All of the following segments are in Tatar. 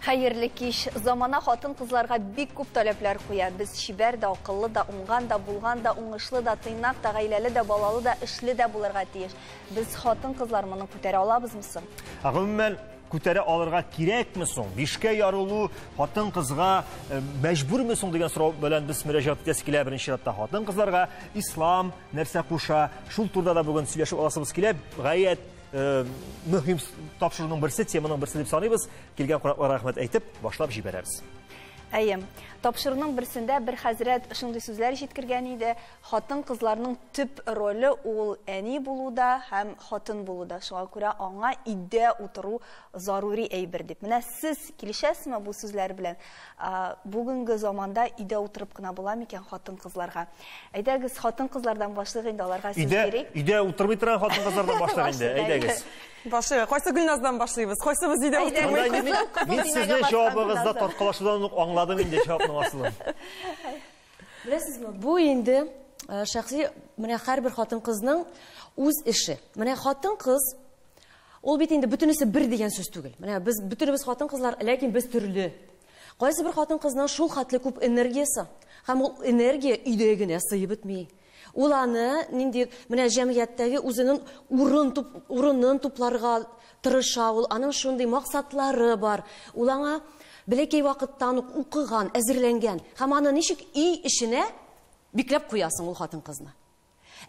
Хәерле кич. Замана хатын-кызларга бик күп таләпләр куя. Без чибәр дә, акыллы да, уңган да, булган да, уңышлы да, тыйнак та, гаиләле дә, балалы да, эшле дә булырга тиеш. Без хатын-кызлар моны күтәрә алабызмы соң? Ә гомумән, күтәрә алырга кирәкме соң? Бишкә ярылу хатын-кызга мәҗбүрме соң дигән сорау белән без мөрәҗәгать итәсе килә беренче чиратта хатын-кызларга. Ислам нәрсә куша? Шул турыда да бүген сөйләшеп аласыбыз килә. Гаять мөһим тапшыруның берсе, теманың берсе дип саныйбыз. Килгән кунакларга рәхмәт әйтеп, башлап җибәрәбез. Әйе. Тапшыруның берсендә бер хәзрәт шундый сүзләр җиткергән иде. Хатын-кызларның төп роле ул әни булуда һәм хатын булуда. Шуңа күрә аңа өйдә утыру зарури әйбер дип. Менә сез килешәсезме бу сүзләр белән? Бүгенге заманда өйдә утырып кына була микән хатын-кызларга? Әйдәгез, хатын-кызлардан башлыйк инде, аларга сүз бирик. Өйдә утырмый торган хатын-кызлардан башлыйк инде, әйдәгез. Башлыйк. Кайсы Гөлназдан башлыйбыз? Кайсыбыз өйдә утырмый? Мин сезнең җавабыгызда тарткалашудан ук аңладым инде җавапның асылын. Беләсезме, бу инде шәхси, менә һәрбер хатын-кызның үз эше. Менә хатын-кыз, ул бит инде бөтенесе бер дигән сүз түгел. Менә без бөтенебез хатын-кызлар, ләкин без төрле. Кайсы бер хатын-кызның шул хәтле күп энергиясе, һәм ул энергия өйдә генә сыеп бетми. Ул аны нинди менә җәмгыятьтәге үзенең урынын тупларга тырыша, ул аның шундый максатлары бар. Ул аңа бәләкәй вакыттан ук укыган, әзерләнгән. Һәм аны ничек өй эченә бикләп куясың ул хатын-кызны.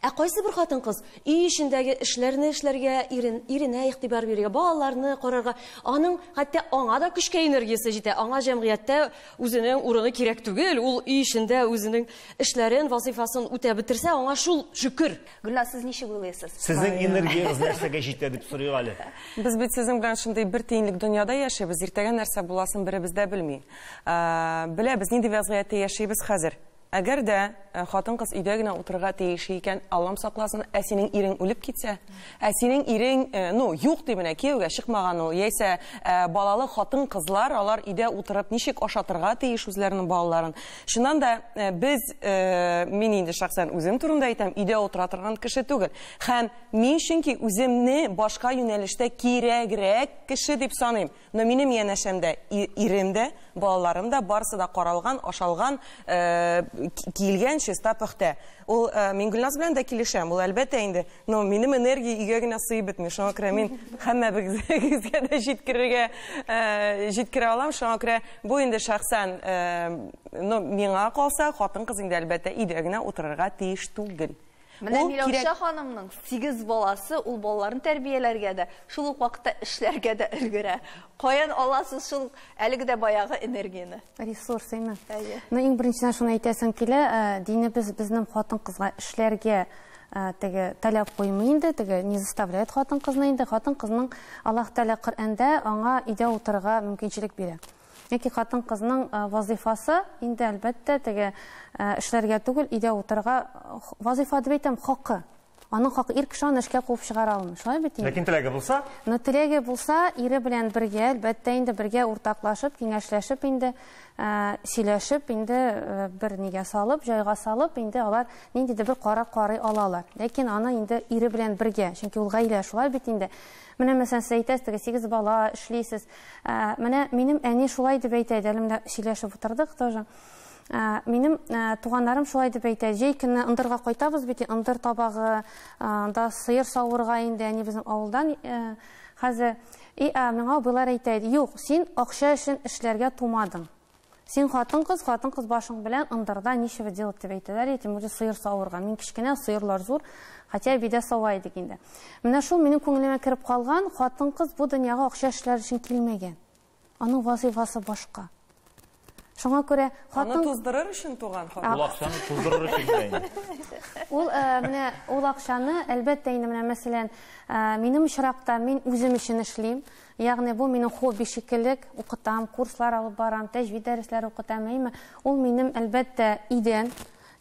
Ә кайсы бер хатын-кыз өй эчендәге эшләрне эшләргә, иренә игътибар бирергә, балаларны карарга, аның хәтта аңа да көчкә энергиясе җитә, аңа җәмгыятьтә үзенең урыны кирәк түгел, ул өй эчендә үзенең эшләрен, вазифасын үтә бетерсә, аңа шул шөкер. Гөлназ, сез ничек уйлыйсыз? Сезнең энергиягез нәрсәгә җитә дип сорыйк әле. Без бит сезнең белән шундый бер тиенлек дөньяда яшибез, иртәгә нәрсә буласын беребез дә белми. Беләбез, нинди вазгыятьтә яшибез хәзер. Әгәр дә хатын-кыз өйдә генә утырырга тиеш икән, Аллам сакласын, ә синең ирең үлеп китсә, ә синең ирең, ну, юк дип менә кияүгә чыкмаган ул, яисә балалы хатын-кызлар, алар өйдә утырып ничек ашатырга тиеш үзләренең балаларын. Чыннан да без, мин инде шәхсән үзем турында әйтәм, өйдә утыра торган кеше түгел. Һәм мин чөнки үземне башка юнәлештә кирәгрәк кеше дип саныйм. Но минем янәшәмдә ирем дә, балаларым да, барысы да каралган, ашалган, киелгән, чиста, пөхтә. Ул, мин Гөлназ белән дә килешәм, ул әлбәттә инде, но минем энергия өйгә генә сыеп бетми. Шуңа күрә мин һәммәбезгә дә җиткерә алам. Шуңа күрә бу инде шәхсән, но миңа калса, хатын-кыз инде әлбәттә өйдә генә утырырга тиеш түгел. Менә Миләүшә ханымның 8 баласы, ул балаларын тәрбияләргә дә, шул ук вакытта эшләргә дә өлгерә. Каян аласыз шул әлеге дә баягы энергияне? Ресурс, әйме? Әйе. Ну, иң беренчедән шуны әйтәсем килә, динебез безнең хатын-кызга эшләргә теге таләп куймый инде, теге не заставляет хатын-кызны инде. Хатын-кызның Аллаһ Тәгалә Коръәндә аңа өйдә утырырга мөмкинчелек бирә. Яки хатын-кызның вазифасы инде әлбәттә теге эшләргә түгел, өйдә утырырга вазифа дип әйтәм, хакы. Аның хакы, ир кеше аны эшкә куып чыгара алмый. Шулай бит инде. Ләкин теләге булса? Но теләге булса, ире белән бергә, әлбәттә инде бергә уртаклашып, киңәшләшеп инде, сөйләшеп инде бер нигә салып, җайга салып инде алар ниндидер бер карар карый алалар. Ләкин аны инде ире белән бергә, чөнки ул гаилә, шулай бит инде. Менә мәсәлән, сез әйтәсез, теге 8 бала эшлисез. Менә минем әни шулай дип әйтә иде, әле менә сөйләшеп утырдык тоже. Минем туганнарым шулай дип әйтә. Җәй көне ындырга кайтабыз бит, ындыр табагы, анда сыер савырга инде, әни безнең авылдан хәзер. И, миңа абыйлар әйтә иде, юк, син акча өчен эшләргә тумадың. Син хатын-кыз, хатын-кыз башың белән ындырда ничего делать дип әйтәләр, тем более сыер савырга. Мин кечкенә, сыерлар зур, хотя өйдә сава идек инде. Менә шул минем күңелемә кереп калган, хатын-кыз бу дөньяга акча эшләр өчен килмәгән. Аның вазифасы башка. Шуңа күрә хатын Аны туздырыр өчен туган хатын. Ул акчаны туздырыр өчен генә инде. Ул, менә ул акчаны, әлбәттә инде, менә мәсәлән, минем очракта мин үзем өчен эшлим. Ягъни бу минем хобби шикелле, укытам, курслар алып барам, тәҗвид дәресләре укытам, әйме? Ул минем, әлбәттә, өйдән,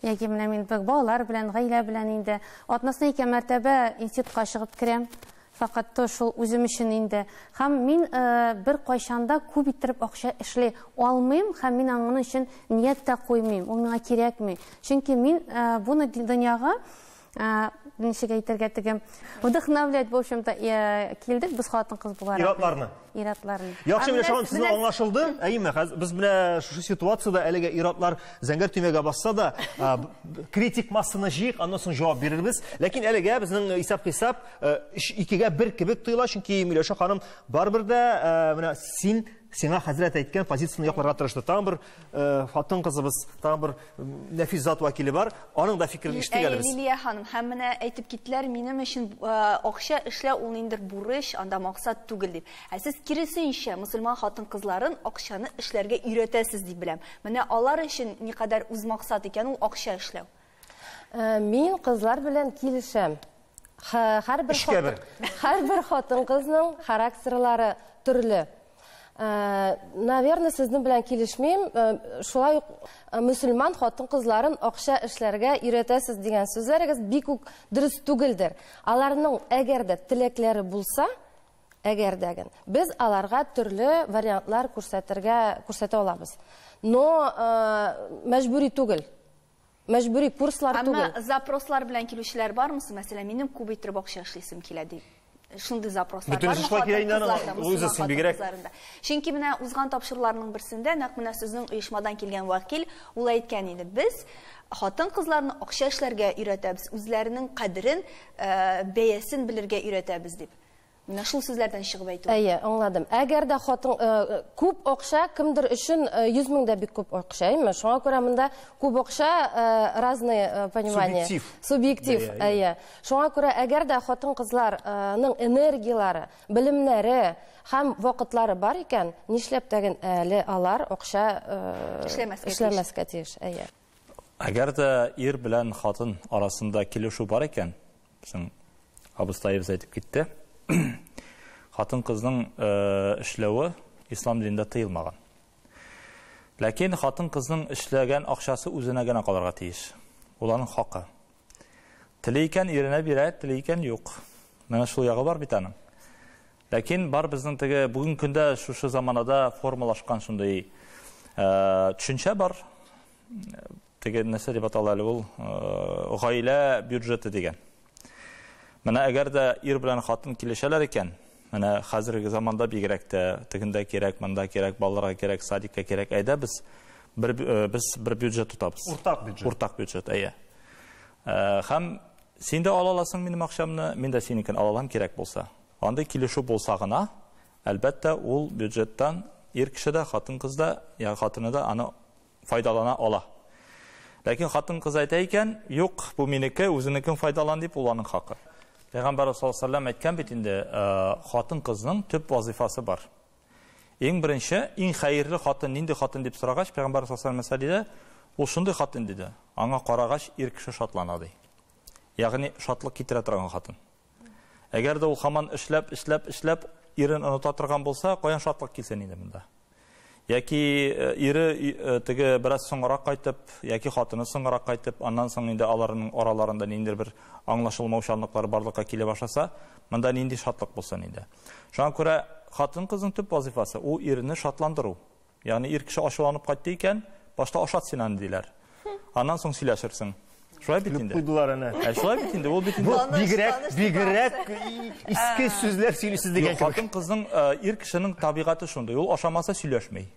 яки менә мин бер балалар белән, гаилә белән инде атнасына 2 мәртәбә институтка чыгып керәм. Фақат то шул үзем өчен инде. Һәм мин бер кайчанда күп иттереп акча эшли алмыйм, һәм мин аның өчен ният тә куймыйм. Ул миңа кирәкми. Чөнки мин бу дөньяга ничек әйтергә теге, вдохновлять, в общем-то, килдек без хатын-кыз буларак. Ир-атларны. Ир-атларны. Яхшы, менә шуңа сезне аңлашылды. Әйеме, хәзер без менә шушы ситуациядә әлегә ир-атлар зәңгәр төймәгә басса да, критик массаны җыйк, аннан соң җавап бирербез. Ләкин әлегә безнең исәп-хисап 2-гә 1 кебек тоела, чөнки Миләүшә ханым барыбер дә менә син сиңа хәзрәт әйткән позицияне якларга тырышты. Тагын бер хатын-кызыбыз, тагын бер нәфис зат вәкиле бар. Аның да фикерен ишетик әле без. Лилия ханым, һәм менә әйтеп киттеләр, минем өчен акча эшләү ул ниндидер бурыч, анда максат түгел дип. Ә сез киресенчә, мөселман хатын-кызларын акчаны эшләргә өйрәтәсез дип беләм. Менә алар өчен никадәр үз максат икән ул акча эшләү. Мин кызлар белән килешәм. Һәрбер хатын-кызның характерлары төрле. Наверное, сезнең белән килешмим. Шулай ук мөселман хатын-кызларын акча эшләргә өйрәтәсез дигән сүзләрегез бик үк дөрес түгелдер. Аларның әгәр дә теләкләре булса, әгәр дә ген, без аларга төрле вариантлар күрсәтә алабыз. Но мәҗбүри түгел. Мәҗбүри курслар түгел. Әмма запрослар белән килүчеләр бармы? Мәсәлән, минем күп итеп акча эшлисем килә дип. Шундый запрослар бар. Чөнки менә узган тапшыруларның берсендә нәкъ менә сезнең оешмадан килгән вәкил ул әйткән иде, без хатын-кызларны акча эшләргә өйрәтәбез, үзләренең кадерен, бәясен белергә өйрәтәбез дип. Менә шул сүзләрдән чыгып әйтү. Әйе, аңладым. Әгәр дә хатын күп акча кемдер өчен 100 мең дә бик күп акча, әйме? Шуңа күрә монда күп акча разные понимания. Субъектив. Әйе. Шуңа күрә әгәр дә хатын-кызларның энергияләре, белемнәре һәм вакытлары бар икән, нишләп тәген әле алар акча эшләмәскә тиеш. Әйе. Әгәр дә ир белән хатын арасында килешү бар икән, безнең абыстаебыз әйтеп китте. Хатын-кызның эшләве ислам динендә тыелмаган. Ләкин хатын-кызның эшләгән акчасы үзенә генә калырга тиеш. Ул аның хакы. Тели икән иренә бирә, тели икән юк. Менә шул ягы бар бит аның. Ләкин бар безнең теге бүгенге көндә шушы заманада формалашкан шундый төшенчә бар. Теге нәрсә дип атала әле ул, гаилә бюджеты дигән. Менә әгәр дә ир белән хатын килешәләр икән, менә хәзерге заманда бигрәк тә тегендә кирәк, монда кирәк, балаларга кирәк, садикка кирәк, әйдә без бер бюджет тотабыз. Уртак бюджет. Уртак бюджет, әйе. Һәм син дә ала аласың минем акчамны, мин дә синекен ала алам кирәк булса. Андый килешү булса гына, әлбәттә, ул бюджеттан ир кеше дә, хатын-кыз да, я хатыны да аны файдалана ала. Ләкин хатын-кыз әйтә икән, юк, бу минеке, үзенекен файдалан дип, ул аның хакы. Пәйгамбәр саллаллаһу алейһи ва сәлләм әйткән бит инде, хатын-кызның төп вазифасы бар. Иң беренче, иң хәерле хатын нинди хатын дип сорагач, Пәйгамбәр саллаллаһу алейһи ва сәлләм диде, ул шундый хатын диде. Аңа карагач ир кеше шатлана ди. Ягъни шатлык китерә торган хатын. Әгәр дә ул һаман эшләп, эшләп, эшләп ирен оныта торган булса, каян шатлык килсен инде монда? Яки ире теге бераз соңрак кайтып, яки хатыны соңрак кайтып, аннан соң инде аларның араларында ниндидер бер аңлашылмаучанлыклар барлыкка килә башласа, монда нинди шатлык булсын инде. Шуңа күрә хатын-кызның төп вазифасы ул ирне шатландыру. Ягъни ир кеше ачуланып кайтты икән, башта ашат син аны диләр. Аннан соң сөйләшерсең. Шулай бит инде. Куйдылар әнә. Ә шулай бит инде, ул бит инде. Бигрәк иске сүзләр сөйлисез дигән кебек. Хатын-кызның, ир кешенең табигате шундый, ул ашамаса сөйләшми.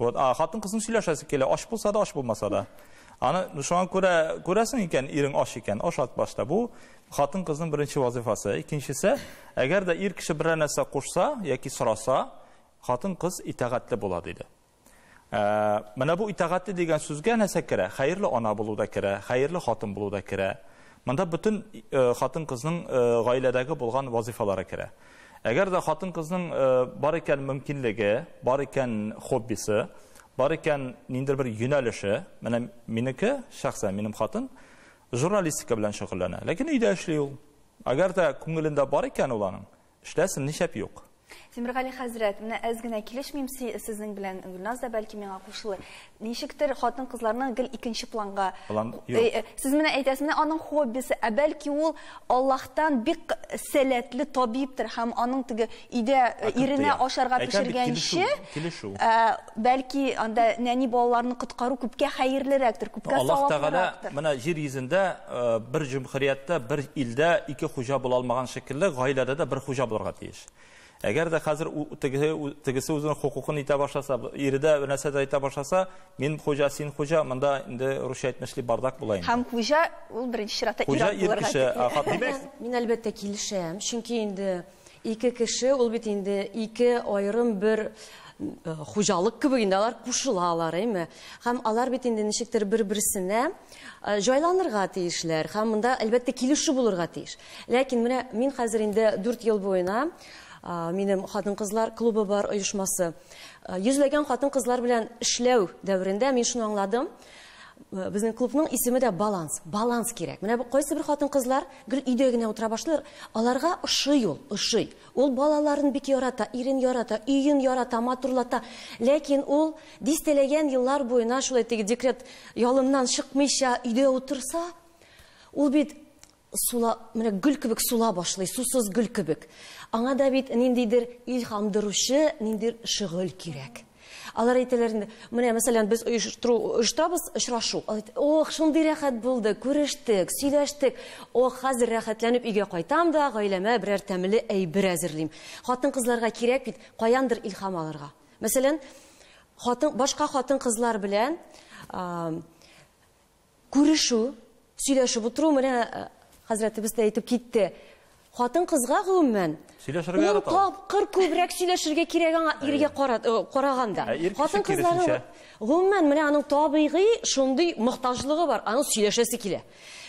Вот, хатын-кызның сөйләшәсе килә, аш булса да, аш булмаса да. Аны шуңа күрә күрәсең икән, ирең аш икән, ашат башта. Бу хатын-кызның беренче вазифасы. Икенчесе, әгәр дә ир кеше берәр нәрсә кушса яки сораса, хатын-кыз итагатьле була диде. Менә бу итагатьле дигән сүзгә нәрсә керә? Хәерле ана булу да керә, хәерле хатын булу да керә. Монда бөтен хатын-кызның гаиләдәге булган вазифалары керә. Әгәр дә хатын-кызның бар икән мөмкинлеге, бар икән хоббисы, бар икән ниндидер бер юнәлеше, менә минеке, шәхсән минем хатын журналистика белән шөгыльләнә. Ләкин өйдә эшли ул. Әгәр дә күңелендә бар икән ул аның, эшләсен, нишләп юк. Тимергали хәзрәт, менә әз генә килешмим сезнең белән, Гөлназ да бәлки миңа кушылыр. Ничектер хатын-кызларның гел икенче планга. План юк. Сез менә әйтәсез, менә аның хоббисы, ә бәлки ул Аллаһтан бик сәләтле табибтыр һәм аның теге өйдә иренә ашарга пешергәнче, килешү. Бәлки анда нәни балаларны коткару күпкә хәерлерәктер, күпкә Аллаһ Тәгалә саваплырактыр. Менә җир йөзендә бер җөмһүрияттә, бер илдә ике хуҗа була алмаган шикелле, гаиләдә дә бер хуҗа булырга тиеш. Әгәр дә хәзер тегесе үзенең хокукын итә башласа, ире дә бер нәрсә дә әйтә башласа, мин хуҗа, син хуҗа, монда инде русча әйтмешли бардак була инде. Һәм хуҗа ул беренче чиратта Хуҗа ир-ат ир булырга кеше, тиеш. ә хатын Димәк, мин әлбәттә килешәм, чөнки инде ике кеше ул бит инде ике аерым бер хуҗалык кебек инде алар кушылалар, әйме? Һәм алар бит инде ничектер бер-берсенә җайланырга тиешләр, һәм монда әлбәттә килешү булырга тиеш. Ләкин менә мин хәзер инде 4 ел буена минем хатын-кызлар клубы бар оешмасы. Йөзләгән хатын-кызлар белән эшләү дәверендә мин шуны аңладым. Безнең клубның исеме дә баланс. Баланс кирәк. Менә бу кайсы бер хатын-кызлар гел өйдә генә утыра башлыйлар. Аларга ошый ул, ошый. Ул балаларын бик ярата, ирен ярата, өен ярата, матурлата. Ләкин ул дистәләгән еллар буена шулай теге декрет ялыннан чыкмыйча өйдә утырса, ул бит сула, менә гөл кебек сула башлый, сусыз гөл кебек. Аңа да бит ниндидер илһамдыручы, ниндидер шөгыль кирәк. Алар әйтәләр инде, менә мәсәлән без оештырабыз очрашу. Алар әйтә, ох, шундый рәхәт булды, күрештек, сөйләштек. Ох, хәзер рәхәтләнеп өйгә кайтам да, гаиләмә берәр тәмле әйбер әзерлим. Хатын-кызларга кирәк бит каяндыр илһам алырга. Мәсәлән, башка хатын-кызлар белән күрешү, сөйләшеп утыру, менә хәзрәтебез дә әйтеп китте. Хатын-кызга гомумән Сөйләшергә ун ярата ул. тапкыр күбрәк сөйләшергә кирәк аңа иргә караганда. Ә ир кеше Хатын-кызларның киресенчә. гомумән менә аның табигый шундый мохтаҗлыгы бар, аның сөйләшәсе килә.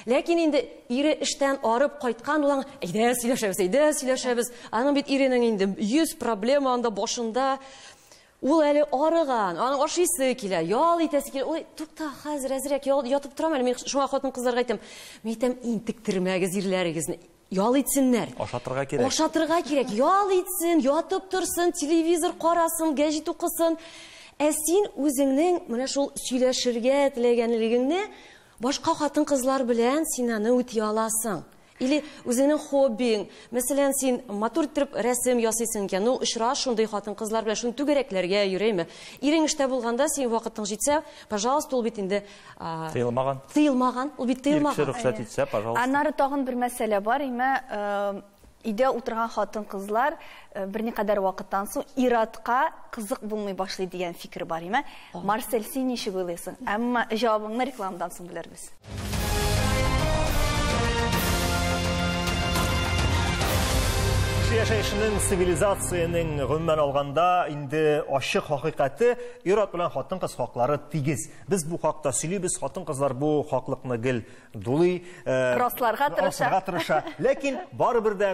Ләкин инде ире эштән арып кайткан, ул аңа, әйдә сөйләшәбез, әйдә сөйләшәбез. Аның бит иренең инде 100 проблема анда башында. Ул әле арыган, аның ашыйсы килә, ял итәсе килә. Ой, тукта, хәзер әзрәк ял, ятып торам әле. Мин шуңа хатын-кызларга әйтәм. Мин әйтәм, интектермәгез ирләрегезне. Ял итсеннәр. Ашатырга кирәк. Ашатырга кирәк. Ял итсен, ятып торсын, телевизор карасын, гәҗит укысын. Ә син үзеңнең менә шул сөйләшергә теләгәнлегеңне башка хатын-кызлар белән син аны үти аласың. Или үзеңнең хоббиң, мәсәлән, син матур итеп рәсем ясыйсың икән, ну, очраш шундый хатын-кызлар белән, шундый түгәрәкләргә йөрәйме? Ирең эштә булганда, син вакытың җитсә, пожалуйста, ул бит инде, Тыелмаган. Тыелмаган, ул бит Ир кеше тыелмаган. рөхсәт итсә, пожалуйста. Аннары тагын бер мәсьәлә бар, име, өйдә утырган хатын-кызлар, берникадәр вакыттан соң ир-атка кызык булмый башлый дигән фикер бар, име? Марсель, син ничек уйлыйсың? Әмма җавабыңны рекламадан соң белербез. Кеше яшәешенең, цивилизациянең гомумән алганда инде ачык хакыйкате ир-ат белән хатын-кыз хаклары тигез. Без бу хакта сөйлибез, хатын-кызлар бу хаклыкны гел дулый, Расларга тырыша. расларга тырыша. Ләкин барыбер дә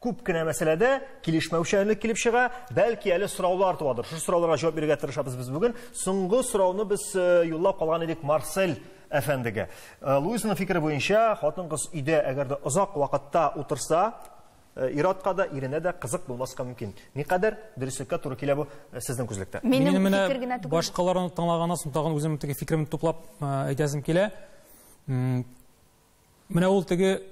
күп кенә мәсьәләдә килешмәүчәнлек килеп чыга, бәлки әле сораулар туадыр. Шул сорауларга җавап бирергә тырышабыз без бүген. Соңгы сорауны без юллап калган идек Марсель әфәндегә. Луизаның фикере буенча, хатын-кыз өйдә әгәр дә озак вакытта утырса, ир-атка да, иренә дә кызык булмаска мөмкин. Никадәр дөреслеккә туры килә бу сезнең күзлектә? Минем Минем менә фикер генә түгел. башкаларны тыңлаганнан соң тагын үземнең теге фикеремне туплап әйтәсем килә. Менә ул теге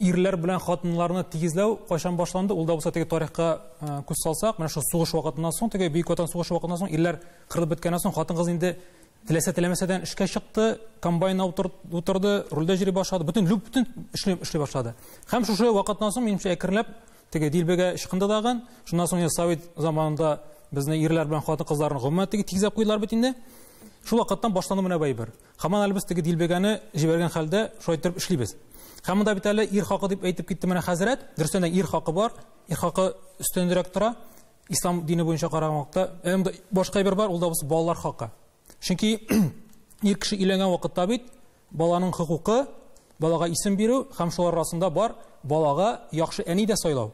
ирләр белән хатыннарны тигезләү кайчан башланды? Ул да булса теге тарихка күз салсак, менә шул сугыш вакытыннан соң, теге Бөек Ватан сугышы вакытыннан соң ирләр кырылып беткәннән соң хатын-кыз инде теләсә теләмәсәдән эшкә чыкты, комбайнга утырды, рульдә йөри башлады, бөтен люк бөтен эшли башлады. Һәм шушы вакыттан соң минемчә әкренләп теге дилбегә ычкынды дагын. Шуннан соң инде совет заманында безне ирләр белән хатын-кызларны гомумән теге тигезләп куйдылар бит инде. Шул вакыттан башланды менә бу әйбер. Һаман әле без теге дилбегәне җибәргән хәлдә шулай итеп эшлибез. Һәм монда бит әле ир хакы дип әйтеп китте менә хәзрәт. Дөрестән дә ир хакы бар, ир хакы өстенрәк тора. Ислам дине буенча караган вакытта, монда башка әйбер бар, ул да булса балалар хакы. Чөнки ир кеше өйләнгән вакытта бит баланың хокукы, балага исем бирү һәм шулар арасында бар балага яхшы әни дә сайлау.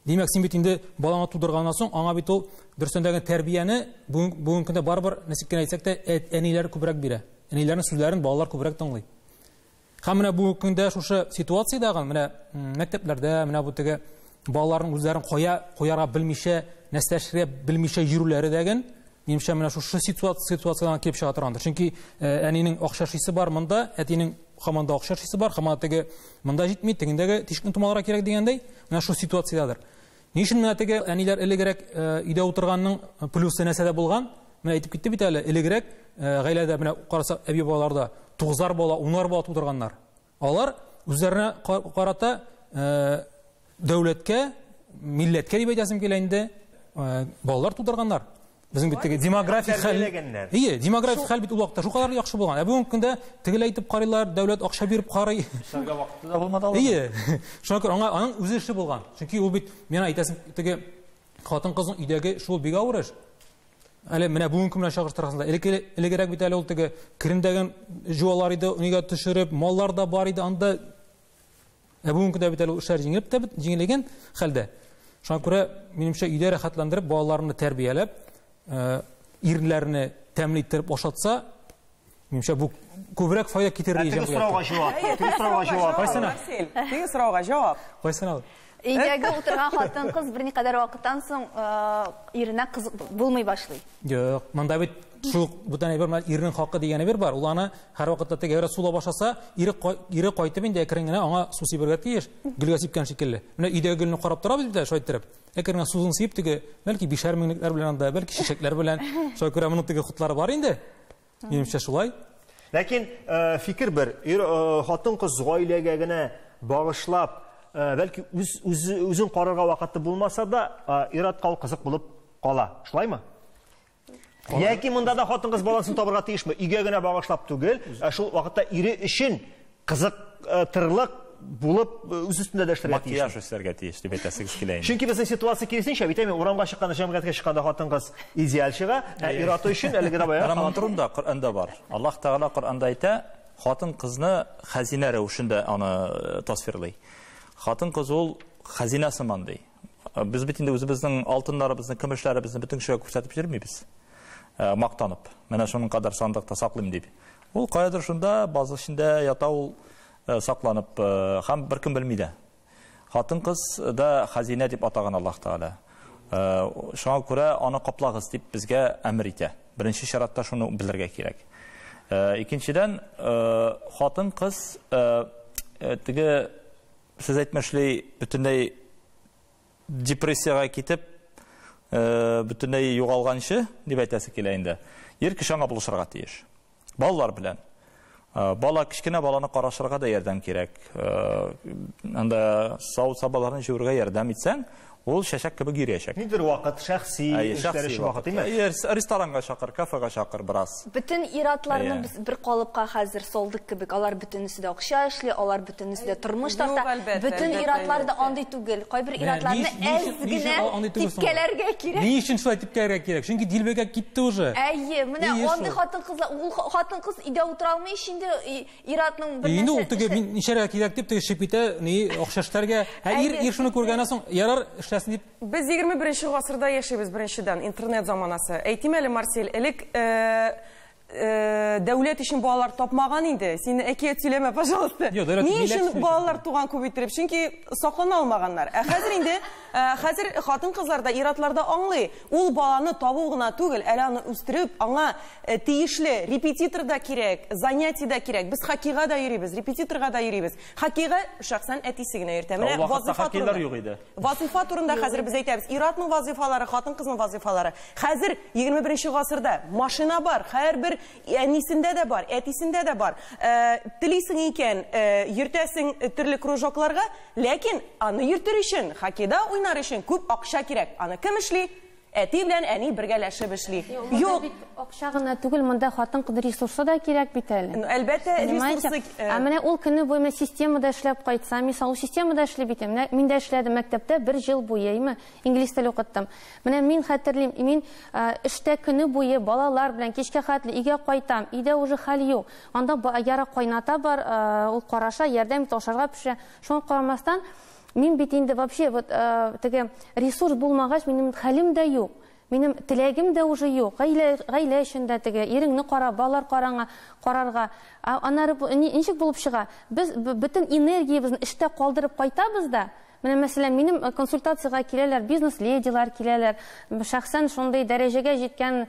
Димәк, син бит инде балаңа тудырганнан соң, аңа бит ул дөрестән дә тәрбияне бүгенге көндә барыбер ничек кенә әйтсәк тә, әниләр күбрәк бирә. Әниләрнең сүзләрен балалар күбрәк тыңлый. Һәм менә бүгенге көндә шушы ситуациядәге, менә, мәктәпләрдә, менә бу теге балаларның үзләрен кая куярга белмичә, нәрсә белмичә йөрүләре дәген, минемчә, менә шушы ситуациядән килеп чыга торгандыр. Чөнки әнинең акча шисе бар монда, әтинең һаман да акча шисе бар, һаман теге монда җитми, тегендәге тишекне томаларга кирәк дигәндәй, менә шул ситуациядәдер. Ни өчен менә теге әниләр элегрәк өйдә утырганның плюсы нәрсәдә булган? Менә әйтеп китте бит әле, элегрәк гаиләдә менә карасак, әби-бабаларда 9-ар бала, 10-ар бала тудырганнар. Алар үзләренә карата дәүләткә, милләткә дип әйтәсем килә инде, балалар тудырганнар. Безнең бит теге демографик хәл. Ие, демографик хәл бит ул вакытта шулкадәр яхшы булган. Ә бүгенге көндә тегеләй итеп карыйлар, дәүләт акча биреп карый. Эшләргә вакыты да булмады аларның. Ие. Шуңа күрә аңа аның үзе эше булган. Чөнки ул бит, миңа әйтәсем, теге хатын-кызның өйдәге шул бик авыр эш. Әле менә бүгенге көн белән чагыштырасың да, элегрәк бит әле ул теге керендәген жуалар иде, өйгә төшереп, маллар да бар иде анда. Ә бүгенге көндә бит әле ул эшләр җиңелеп тә җиңеләгән хәлдә. Шуңа күрә, минемчә, өйдә рәхәтләндереп, балаларны тәрбияләп, ирләрне тәмле иттереп ашатса, минемчә, бу күбрәк файда китерер Теге сорауга җавап. Теге сорауга җавап. Кайсына? Теге сорауга җавап. Кайсына? Өйдәге утырган хатын-кыз берникадәр вакыттан соң иренә кызык булмый башлый. Юк, монда бит шул бүтән әйбер, ирнең хакы дигән әйбер бар. Ул аны һәрвакытта теге әгәр сула башласа, ире кайтып инде әкрен генә аңа су сибергә тиеш, гөлгә сипкән шикелле. Менә өйдәге гөлне карап торабыз бит әле, шулай иттереп. Әкрен генә суын сип теге, бәлки 5 меңлекләр белән анда, бәлки чәчәкләр белән. Шулай күрә моның теге хутлары бар инде. Минемчә шулай. Ләкин фикер бер, хатын-кыз гаиләгә генә багышлап, бәлки үзен карарга вакыты булмаса да, ир-атка ул кызык булып кала. Шулаймы? Яки монда да хатын-кыз баласын табырга тиешме? Өйгә генә багышлап түгел, ә шул вакытта ире өчен кызык тырлык булып үз өстендә дә эшләргә тиеш. Макияж эшләргә тиеш дип әйтәсегез килә инде. Чөнки безнең ситуация киресенчә, бит әйме, урамга чыкканда, җәмгыятькә чыкканда хатын-кыз идеаль чыга, ә ир-аты өчен әлеге дә баягы. Моның турында Коръәндә бар. Аллаһ Тәгалә Коръәндә әйтә, хатын-кызны хәзинә рәвешендә аны тасвирлый. Хатын-кыз ул хәзинә сыман ди. Без бит инде үзебезнең алтыннарыбызны, көмешләребезне бөтен кешегә күрсәтеп йөрмибез. Мактанып, менә шуның кадәр сандыкта саклыйм дип. Ул каядыр шунда базы эчендә ята ул сакланып, һәм беркем белми дә. Хатын-кыз да хәзинә дип атаган Аллаһ Тәгалә. Шуңа күрә аны каплагыз дип безгә әмер итә. Беренче чиратта шуны белергә кирәк. Икенчедән, хатын-кыз теге сез әйтмешли бөтенләй депрессиягә китеп, бөтенләй югалганчы дип әйтәсе килә инде. Ир кеше аңа булышырга тиеш. Балалар белән. Бала, кечкенә баланы карашырга да ярдәм кирәк. Анда савыт-сабаларны җыюрга ярдәм итсәң, ул чәчәк кебек йөриячәк. Нидер вакыт, шәхси эшләр өчен вакыт, димме? Ресторанга чакыр, кафега чакыр бераз. Бөтен ир-атларны без бер калыпка хәзер салдык кебек. Алар бөтенесе дә акча эшли, алар бөтенесе дә тормыш тарта. Бөтен ир-атлар да андый түгел. Кайбер ир-атларны әз генә типкәләргә кирәк. Ни өчен шулай типкәләргә кирәк? Чөнки дилбегә китте уже. Әйе, менә андый хатын-кызлар, ул хатын-кыз өйдә утыра алмый инде ир-атның бер нәрсә. Инде ул теге мин ничәргә кирәк дип теге чыгып китә, ни акча эшләргә. Ә ир шуны күргәннән соң, ярар, эшләсен дип. Без 21 гасырда яшибез, беренчедән, интернет заманасы. Әйтим әле, Марсель, элек дәүләт өчен балалар тапмаган инде. Син әкият сөйләмә, пожалуйста. Ни өчен балалар туган күп иттереп? Чөнки саклана алмаганнар. Ә хәзер инде, хәзер хатын-кызлар да, ир-атлар да аңлый. Ул баланы табу гына түгел, әле аны үстереп, аңа тиешле репетитор да кирәк, занятие да кирәк. Без хоккейга да йөрибез, репетиторга да йөрибез. Хоккейга шәхсән әтисе генә йөртә. Менә вазифа турында. Вазифа турында хәзер без әйтәбез. Ир-атның вазифалары, хатын-кызның вазифалары. Хәзер 21 гасырда машина бар, һәрбер әнисендә дә бар, әтисендә дә бар. Телисең икән, йөртәсең төрле кружокларга, ләкин аны йөртер өчен, хоккейда уйнар өчен күп акча кирәк. Аны кем эшли? Әти белән әни бергәләшеп эшли. Юк, акча гына түгел, монда хатын-кыз ресурсы да кирәк бит әле. Әлбәттә, ресурсы. Ә менә ул көне буе системада эшләп кайтса, мисал, ул системада эшли бит. Менә мин дә эшләдем мәктәптә бер ел буе, әйме, инглиз теле укыттым. Менә мин хәтерлим, мин эштә көне буе балалар белән кичкә хәтле өйгә кайтам, өйдә уже хәл юк. Анда яра кайната бар, ул караша, ярдәм итә, ашарга пешерә. Шуңа карамастан, мин бит инде вообще вот теге ресурс булмагач, минем хәлем дә юк. Минем теләгем дә уже юк. Гаилә эчендә теге иреңне кара, балалар караңа, карарга. Аннары ничек булып чыга? Без бөтен энергиябезне эштә калдырып кайтабыз да, Менә, мәсәлән, минем консультациягә киләләр, бизнес-ледилар киләләр, шәхсән шундый дәрәҗәгә җиткән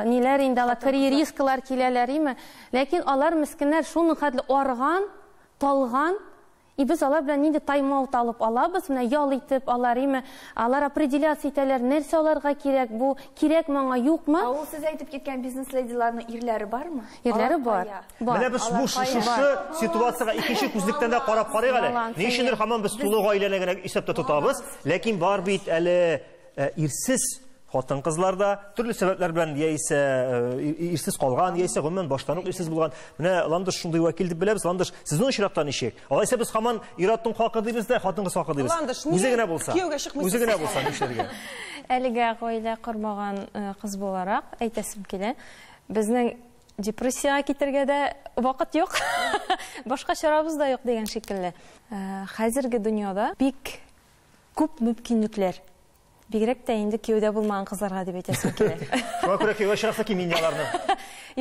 ниләр инде алар, карьеристкалар киләләр, име? Ләкин алар мескеннәр шуның хәтле арган, талган, и без алар белән нинди тайм-аут алып алабыз, менә ял итеп алар, име, алар определяться итәләр, нәрсә аларга кирәк, бу кирәкме аңа, юкмы? Ә ул сез әйтеп киткән бизнес-ледиларның ирләре бармы? Ирләре бар. Менә без бу шушы ситуациягә икенче күзлектән дә карап карыйк әле. Ни өчендер һаман без тулы гаиләне генә исәптә тотабыз, ләкин бар бит әле ирсез хатын-кызлар да төрле сәбәпләр белән яисә ирсез калган, яисә гомумән баштан ук ирсез булган. Менә Ландыш шундый вәкил дип беләбез. Ландыш, сезнең очракта ничек? Алайса без һаман ир-атның хакы дибез дә, хатын-кыз хакы дибез. Ландыш, Үзе генә булса. Кияүгә чыкмыйсыз. Үзе генә булса нишләргә? Әлегә гаилә кормаган кыз буларак әйтәсем килә. Безнең депрессиягә китергә дә вакыт юк. Башка чарабыз да юк дигән шикелле. Хәзерге дөньяда бик күп мөмкинлекләр. Бигрәк тә инде кияүдә булмаган кызларга дип әйтәсем килә. Шуңа күрә кияүгә чыгасы килми инде аларны.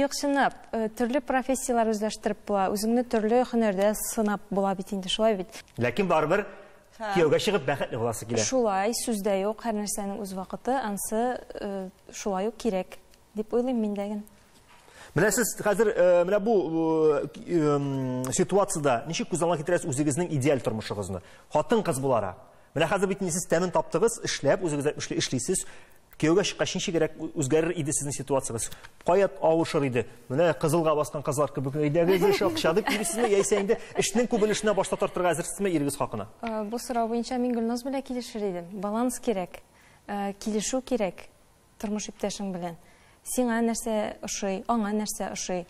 Юк, чынлап, төрле профессияләр үзләштереп була, үзеңне төрле һөнәрдә сынап була бит инде, шулай бит. Ләкин барыбер кияүгә чыгып бәхетле буласы килә. Шулай, сүз дә юк, һәр нәрсәнең үз вакыты, ансы шулай ук кирәк дип уйлыйм мин дә генә. Менә сез хәзер менә бу ситуацияда ничек күз алдына китерәсез үзегезнең идеаль тормышыгызны? Хатын-кыз буларак. Менә хәзер бит сез тәмен таптыгыз, эшләп, үзегез эшлисез. Кияүгә чыккач ничегрәк үзгәрер иде сезнең ситуациягез? Кая авышыр иде? Менә кызылга баскан кызлар кебек әйдәгез эш акча дип йөрисезме, яисә инде эшнең күп өлешенә башта тартырга әзерсезме ирегез хакына? Бу сорау буенча мин Гөлназ белән килешер идем. Баланс кирәк, килешү кирәк тормыш иптәшең белән. Сиңа нәрсә ошый, аңа нәрсә ошый.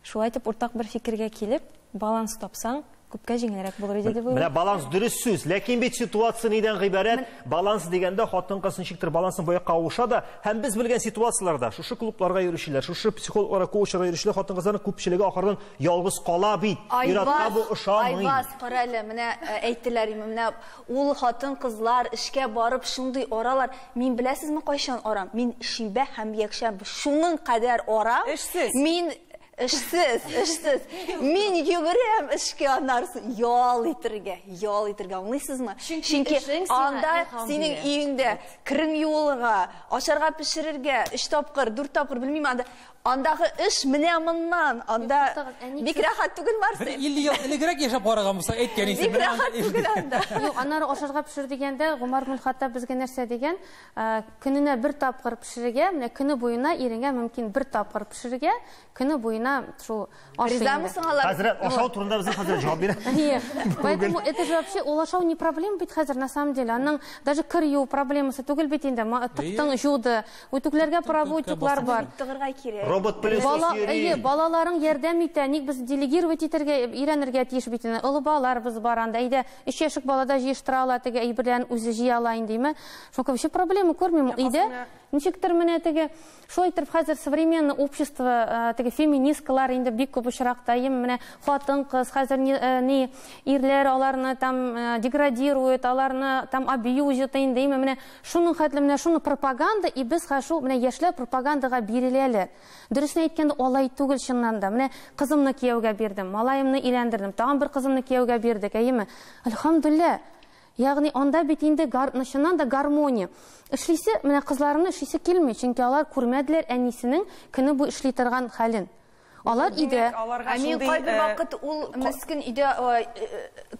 Шулай итеп уртак бер фикергә килеп, баланс тапсаң, күпкә җиңелрәк булыр иде дип уйлыйм. Менә баланс дөрес сүз, ләкин бит ситуация нидән гыйбарәт? Баланс дигәндә хатын-кыз ничектер балансын бу якка авыша да, һәм без белгән ситуацияләрдә шушы клубларга йөрүчеләр, шушы психологларга, коучларга йөрүчеләр хатын-кызларның күпчелеге ахырдан ялгыз кала бит. Ир-атка бу ошамый. Айваз, кара әле, менә әйттеләр инде, менә ул хатын-кызлар эшкә барып шундый аралар. Мин беләсезме кайчан арам? Мин шимбә һәм якшәмбе шуның кадәр арам. Эшсез. Мин эшсез, эшсез. Мин йөгерәм эшкә аннары ял итергә, ял итергә, аңлыйсызмы? Чөнки анда синең өеңдә керен юылырга, ашарга пешерергә, 3 тапкыр, 4 тапкыр, белмим анда. Андагы эш менә моннан, анда бик рәхәт түгел, Марсель. Бер 50 ел элегрәк яшәп караган булса, әйткән исем. Бик рәхәт түгел анда. Юк, аннары ашарга пешер дигәндә, Гомар ибн Хаттаб безгә нәрсә дигән? Көненә бер тапкыр пешерергә, менә көне буена иреңә мөмкин бер тапкыр пешерергә, көне буена шул ашый Ризамы инде. соң алар? Хәзрәт, ашау турында безнең хәзрәт җавап бирә. Нет, поэтому это же вообще ул ашау не проблема бит хәзер, на самом деле. Аның даже кер юу проблемасы түгел бит инде. Тыктың жуды, үтүкләргә правы үтүкләр бар. Тыгырга кирәк. Робот пылесос йөри. Әйе, балаларың ярдәм итә. Ник без делегировать итәргә, өйрәнергә тиеш бит инде. Олы балаларыбыз бар анда. Әйдә, 3 яшьлек бала да җыештыра ала, теге әйберләрен үзе җыя ала инде, димме? Шуңа вообще проблема күрмим. Өйдә ничектер менә теге шулай итеп хәзер современное общество, теге феминисткалар инде бик күп очракта, әйеме, менә хатын-кыз хәзер ни ирләр аларны там деградируют, аларны там абьюзят инде, әйеме, менә шуның хәтле менә шуны пропаганда, и без хәзер шул менә яшьләр пропагандага биреләләр. Дөресен әйткәндә, алай түгел чыннан да. Менә кызымны кияүгә бирдем, малаемны өйләндердем, тагын бер кызымны кияүгә бирдек, әйеме? Альхамдулилла. Ягъни анда бит инде чыннан да гармония. Эшлисе, менә кызларымны эшлисе килми, чөнки алар күрмәделәр әнисенең көне бу эшли торган хәлен. Алар Димәк, өйдә. аларга Ә мин шундый, кайбер вакыт ул мескен өйдә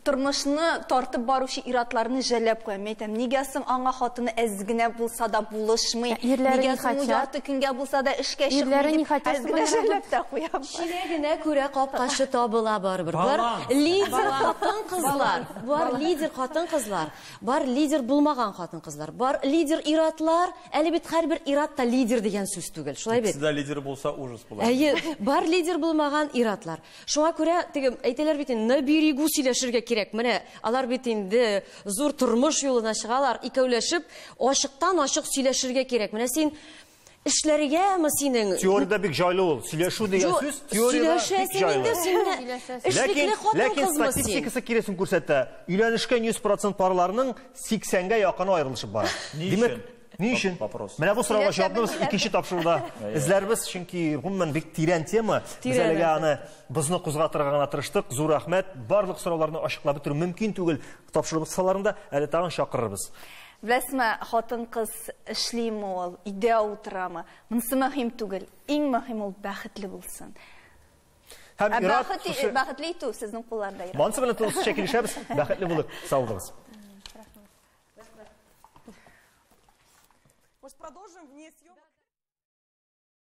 тормышны тартып баручы ир-атларны жәлләп куям. Мин әйтәм, нигә соң аңа хатыны әз генә булса да булышмый? Ә, ирләре Нигә не соң ул хотят? ярты көнгә булса да эшкә чыкмый Ирләре дип не хотят, әз генә чтобы они жәлләп тә куям. Чиләгенә күрә капкачы табыла барыбер. Бар Баланс. лидер хатын-кызлар, бар лидер хатын-кызлар, бар лидер булмаган хатын-кызлар, бар лидер ир-атлар. Әле бит һәрбер ир-ат та лидер дигән сүз түгел, шулай бит? Икесе дә лидер булса ужас була. Әйе, бар лидер булмаган ир-атлар. Шуңа күрә теге әйтәләр бит инде, на берегу сөйләшергә кирәк. Менә алар бит инде зур тормыш юлына чыгалар, икәүләшеп, ачыктан-ачык сөйләшергә кирәк. Менә син эшләргәме синең? Теориядә бик җайлы ул. Сөйләшү дигән Жо, сүз теориядә бик сөйләшәсең җайлы. инде син менә. Сөйләшәсең. Эшлекле Ләкин, хатын ләкин кызмы син? статистикасы киресен күрсәтә. Өйләнешкән 100% парларның 80-гә якыны аерылышып бара. Ни Димәк, өчен? Ни өчен? Вопрос. Менә бу сорауга Сөйләшә җавапны без белмиләр. икенче тапшыруда эзләрбез, чөнки гомумән бик тирән тема. Без Тирән, әлегә аны бозны кузгатырга гына тырыштык. Зур рәхмәт. Барлык сорауларны ачыклап бетерү мөмкин түгел. Тапшыру кысаларында әле тагын чакырырбыз. Беләсезме, хатын-кыз эшлиме ул, өйдә утырамы? Монысы мөһим түгел. Иң мөһим ул бәхетле булсын. Һәм Ә Ират бәхет, шушы бәхетле итү сезнең кулларда, Ират. Монысы белән тулысынча килешәбез. Бәхетле булыйк. Сау булыгыз. Может, продолжим вне съемки?